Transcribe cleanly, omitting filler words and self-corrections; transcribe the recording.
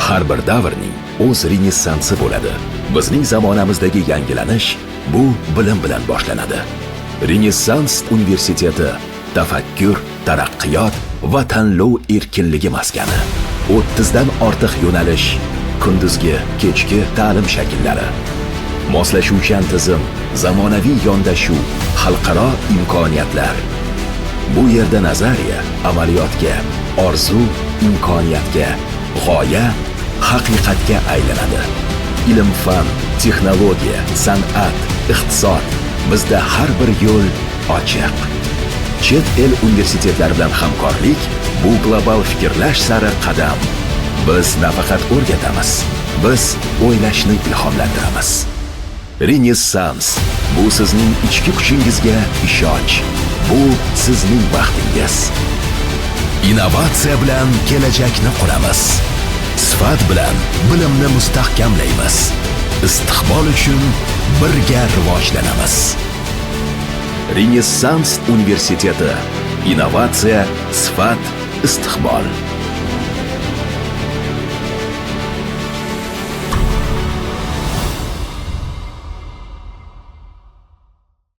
Har bir davrning o'z renessansi bo'ladi. Bizning zamonamizdagi yangilanish bu bilim bilan boshlanadi. Renessans universiteti: tafakkur, taraqqiyot va tanlov erkinligi maskani. 30 dan ortiq yo'nalish, kunduzgi, kechki ta'lim shakllari. Moslashuvchan tizim, zamonaviy yondashuv, xalqaro imkoniyatlar. Bu yerda nazariya amaliyotga, orzu imkoniyatga, g'oya haqiqatga aylanadi. Ilm-fan, texnologiya, san'at, iqtisod – bizda har bir yo'l ochiq. Chet el universitetlari bilan hamkorlik – bu global fikrlash sari qadam. Biz nafaqat o'rgatamiz, biz o'ylashni ilhomlantiramiz. Renessans – bu sizning ichki kuchingizga ishonch. Bu sizning baxtingiz. Innovatsiya bilan kelajakni quramiz. Sifat bilan bilimni mustahkamlaymiz. Istiqbol uchun birga rivojlanamiz. Renessans universiteti: innovatsiya, sifat, istiqbol.